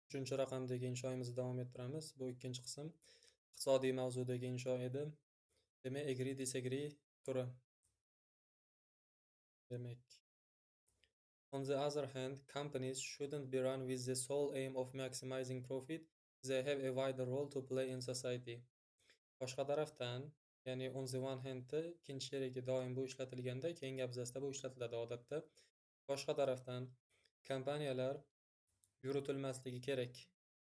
Uchinchi raqamdagi inshoimizni davom ettiramiz. Bu ikkinchi qism. Iqtisodiy mavzudagi insho edi. Demak, agree disagree turi. Demak, on the other hand, companies shouldn't be run with the sole aim of maximizing profit. They have a wider role to play in society. Boshqa tarafdan, ya'ni on the one handda ikkinchi sherigi doim bu ishlatilganda, keyingi abzasda bu ishlatiladi odatda. Boshqa tarafdan, kompaniyalar yuritilmasligi kerak.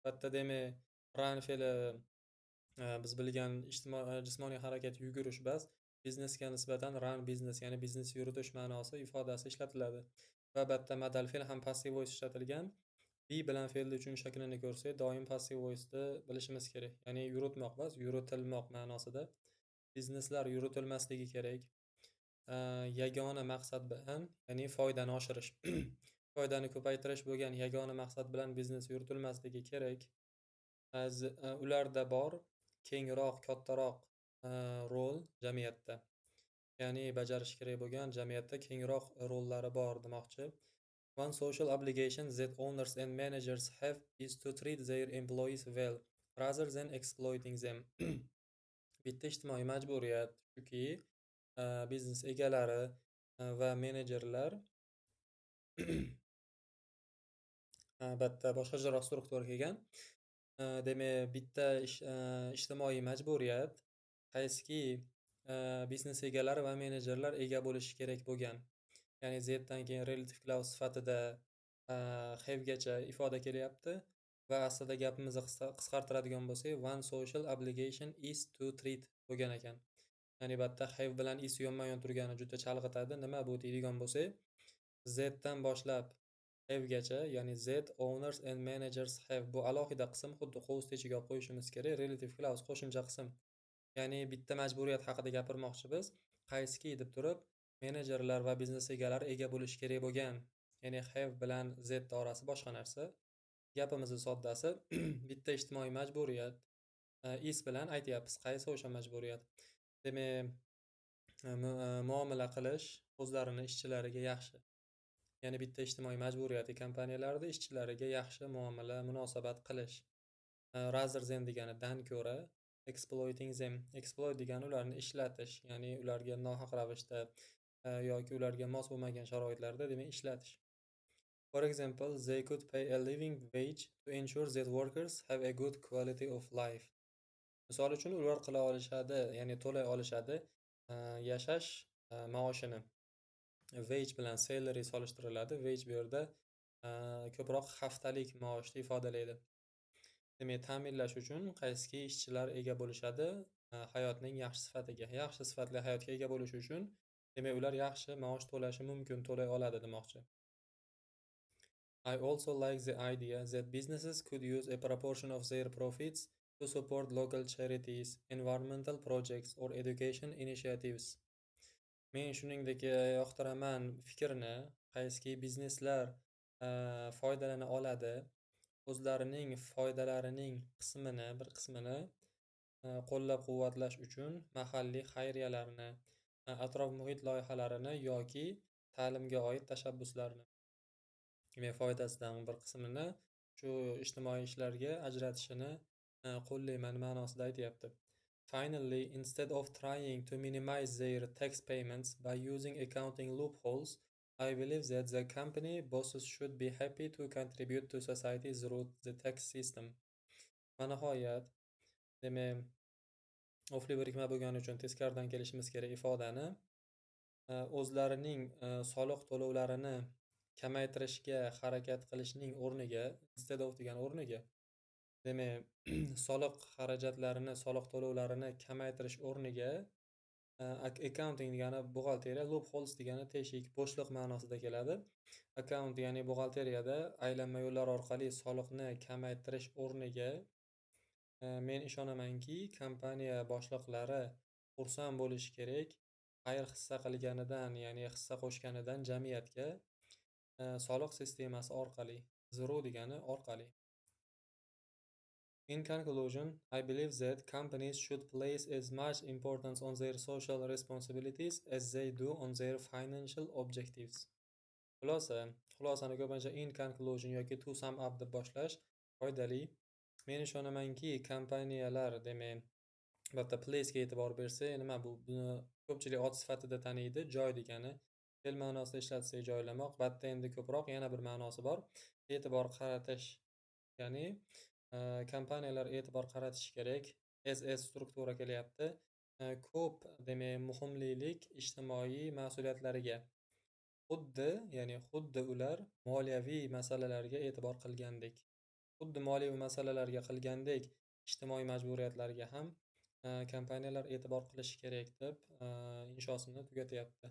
Bu demak, run fe'li biz bilgan ijtimoiy jismoniy harakat, yugurish bas, biznesga nisbatan run business, ya'ni biznes yuritish ma'nosi, ifodasi ishlatiladi. Va bu modal fe'l ham passive voice ishlatilgan. Be bilan fe'lni uchinchi shaklini ko'rsak, doim passive voice'ni bilishimiz kerak. Ya'ni yuritmoq emas, yuritilmoq ma'nosida. Bizneslar yuritilmasligi kerak. Yagona maqsad bilan, ya'ni foydani oshirish. Foydani ko'paytirish bo'lgan yagona maqsad bilan biznes yuritilmasligi kerak. Ularda bor kengroq, kattaroq rol jamiyatda. Ya'ni bajarishi kerak bo'lgan jamiyatda kengroq rollari bor demoqchi. One social obligation that owners and managers have is to treat their employees well, rather than exploiting them. Bitta ijtimoiy majburiyat shuki, biznes egalari va menejerlar, albatta, boshqacharoq struktura kelgan. Demak, bitta ijtimoiy majburiyat, qaysiki biznes egalari va menejerlar ega bo'lishi kerak bo'lgan. Ya'ni that keyin relative clause sifatida havegacha ifoda kelyapti va aslida gapimizni qisqartiradigan bo'lsak, one social obligation is to treat bo'lgan ekan. Ya'ni bu yerda have bilan is yonma-yon turgani juda chalg'itadi. Nima bu deydigan bo'lsak, that boshlab havegacha, ya'ni that owners and managers have, bu alohida qism, xuddi qovusni ichiga olib qo'yishimiz kerak. Relative clause qo'shimcha qism. Ya'ni bitta majburiyat haqida gapirmoqchi biz. Qaysiki deb turib, menejerlar va biznes egalari ega bo'lishi kerak bo'lgan. Ya'ni have bilan that orasi boshqa narsa. Gapimizni soddasi, bitta ijtimoiy majburiyat is bilan aytyapmiz. Qaysi o'sha majburiyat? Demak, muomala qilish o'zlarini ishchilariga yaxshi. Ya'ni bitta ijtimoiy majburiyati kompaniyalarda ishchilariga yaxshi muomala, munosabat qilish. Rather than degani dan ko'ra, exploiting them. Exploit degani ularni ishlatish, ya'ni ularga nohaq ravishda yoki ularga mos bo'lmagan sharoitlarda, demak, ishlatish. For example, they could pay a living wage to ensure that workers have a good quality of life. Misol uchun, ular qila olishadi, ya'ni to'lay olishadi yashash maoshini. Wage bilan salary solishtiriladi. Wage bu yerda ko'proq haftalik maoshni ifodalaydi. Demak, ta'minlash uchun, qaysiki ishchilar ega bo'lishadi hayotning yaxshi sifatiga. Yaxshi sifatli hayotga ega bo'lishi uchun, demak, ular yaxshi maosh to'lashi mumkin, to'lay oladi demoqchi. I also like the idea that businesses could use a proportion of their profits to support local charities, environmental projects or education initiatives. Men shuningdek yoqtiraman fikrni, qaysiki bizneslar foydalana oladi o'zlarining foydalarining qismini, bir qismini qo'llab-quvvatlash uchun mahalliy xayriyalarni, atrof-muhit loyihalarini yoki ta'limga oid tashabbuslarni. Demak, foydasidan bir qismini shu ijtimoiy ishlarga ajratishini qo'llayman ma'nosida aytyapti. Finally, instead of trying to minimize their tax payments by using accounting loopholes, I believe that the company bosses should be happy to contribute to society through the tax system. Va nihoyat, demak, ofli birikma bo'lgani uchun teskaridan kelishimiz kerak ifodani. O'zlarining soliq to'lovlarini kamaytirishga harakat qilishning o'rniga, instead of degani o'rniga, demak, soliq xarajatlarini, soliq to'lovlarini kamaytirish o'rniga, accounting degani buxgalteriya, loopholes degani teshik, bo'shliq ma'nosida keladi. Account, ya'ni buxgalteriyada aylanma yo'llar orqali soliqni kamaytirish o'rniga, men ishonamanki, kompaniya boshliqlari xursand bo'lishi kerak xayr hissa qilganidan, ya'ni hissa qo'shganidan jamiyatga soliq sistemasi orqali. Through degani orqali. In conclusion, I believe that companies should place as much importance on their social responsibilities as they do on their financial objectives. Xulosa, xulosani ko'pincha in conclusion yoki to sum up deb boshlash. Foydali. Men ishonamanki, kompaniyalar, demak, albatta, place'ga e'tibor bersa, nima bu? Buni ko'pchilik ot sifatida taniydi, joy degani. Fe'l ma'nosida ishlatsak, joylamoq. Bu yerda endi ko'proq yana bir ma'nosi bor. E'tibor qaratish. Ya'ni kompaniyalar e'tibor qaratishi kerak. SS struktura kelyapti. Ko'p, demak, muhimlilik ijtimoiy mas'uliyatlariga. Xuddi, ya'ni xuddi ular moliyaviy masalalarga e'tibor qilgandek. Xuddi moliyaviy masalalarga qilgandek, ijtimoiy majburiyatlarga ham kompaniyalar e'tibor qilishi kerak deb inshosini tugatyapti.